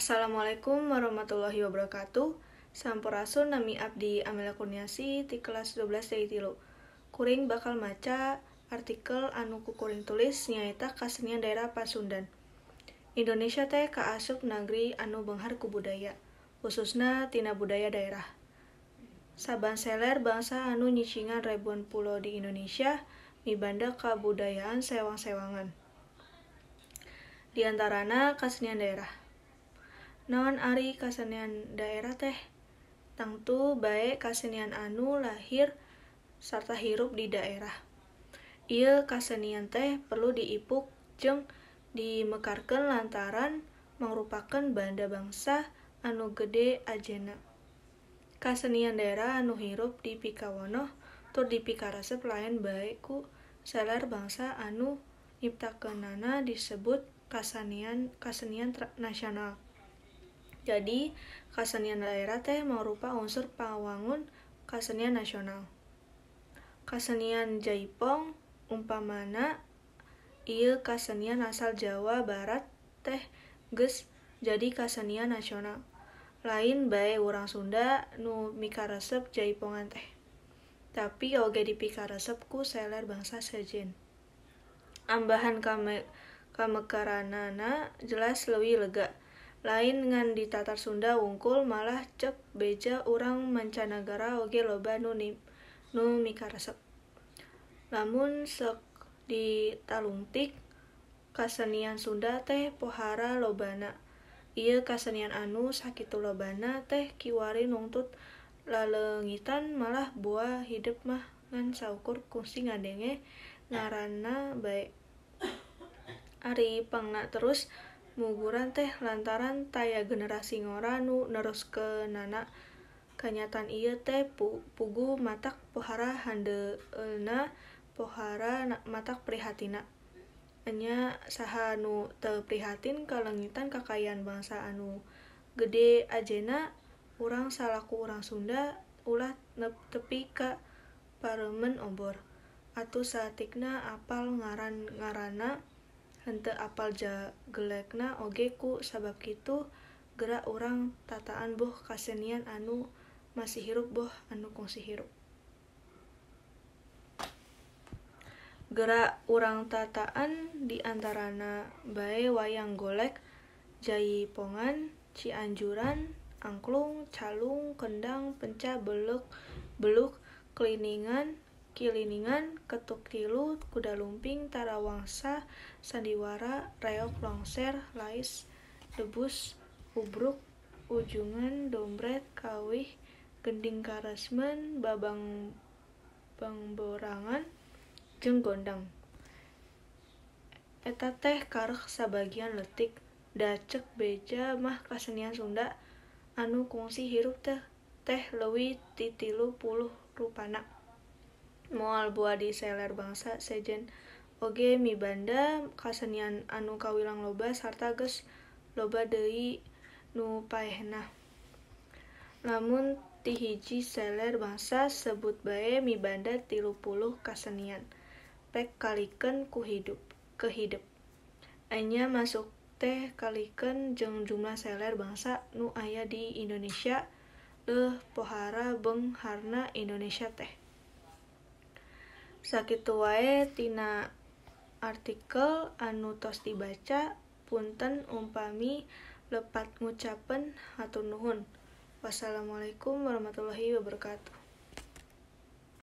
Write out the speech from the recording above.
Assalamualaikum warahmatullahi wabarakatuh. Sampurasun, nami abdi Amelia Kurniasih ti kelas 12 D 3. Kuring bakal maca artikel anu ku kuring tulis nyaeta kasenian daerah Pasundan. Indonesia teh kaasup nagri anu beunghar ku budaya, khususna tina budaya daerah. Saban seler bangsa anu nyicingan ribuan pulo di Indonesia mibanda kabudayaan sewang-sewangan. Di antarana kasenian daerah. Naon ari kasenian daerah teh? Tangtu bae kasenian anu lahir sarta hirup di daerah. Ieu kasenian teh perlu diipuk jeung dimekarkeun lantaran mangrupakeun banda bangsa anu gede ajena. Kasenian daerah anu hirup dipikawonoh tur dipikaresep lain bae ku seler bangsa anu nyiptakeunana disebut kasenian nasional. Jadi, kasenian daerah teh mangrupa unsur pawangun kasenian nasional. Kasenian Jaipong umpamana ieu kasenian asal Jawa Barat teh geus jadi kasenian nasional. Lain bae urang Sunda nu mikaresep jaipongan teh, tapi oge dipikaresep ku seler bangsa sejen. Ambahan kamekaranana jelas leuwih lega. Lain ngan di Tatar Sunda wungkul, malah cek beja urang mancanagara oge loba nu mikaresep. Lamun sok ditalungtik, kasenian Sunda teh pohara lobana. Ieu kasenian anu sakitu lobana teh kiwari nungtut laleungitan, malah boa hidep mah ngan saukur kungsi ngadenge ngaranna bae. Ari pangna terus muguran teh lantaran taya generasi ngora nu neruskeunana. Kanyataan ieu teh puguh matak pohara handeueulna, pohara matak prihatina. Enya saha nu teu prihatin kaleungitan kakayaan bangsa anu gede ajena? Urang salaku urang Sunda ulah tepi ka pareumeun obor. Atuh saeutikna apal ngaran-ngaranna, henteu apal jagelekna oge. Ku sabab kitu geura urang tataan boh kasenian anu masih hirup boh anu kungsi hirup. Geura urang tataan di antarana bae wayang golek, jaipongan, cianjuran, angklung, calung, kendang, penca, beluk, kiliningan, ketuk tilu, kuda lumping, tarawangsa, sandiwara, reog, longser, lais, debus, ubruk, ujungan, dombret, kawih, gending karesmen, babangborangan, jeung gondang. Eta teh karek sabagian leutik, da cek beja mah kasenian Sunda anu kungsi hirup teh leuwih ti 30 rupana. Moal boa di seler bangsa sejen oge mibanda kasenian anu kawilang loba sarta geus loba deui nu paehna. Lamun ti hiji seler bangsa sebut bae mibanda 30 kasenian. Pek kalikeun ku hidup ke hidep. Enya masuk teh kalikeun jeung jumlah seler bangsa nu aya di Indonesia, leuh pohara beungharna Indonesia teh. Sakitu wae tina artikel anu tos dibaca, punten umpami lepat ngucapeun, hatur nuhun. Wassalamualaikum warahmatullahi wabarakatuh.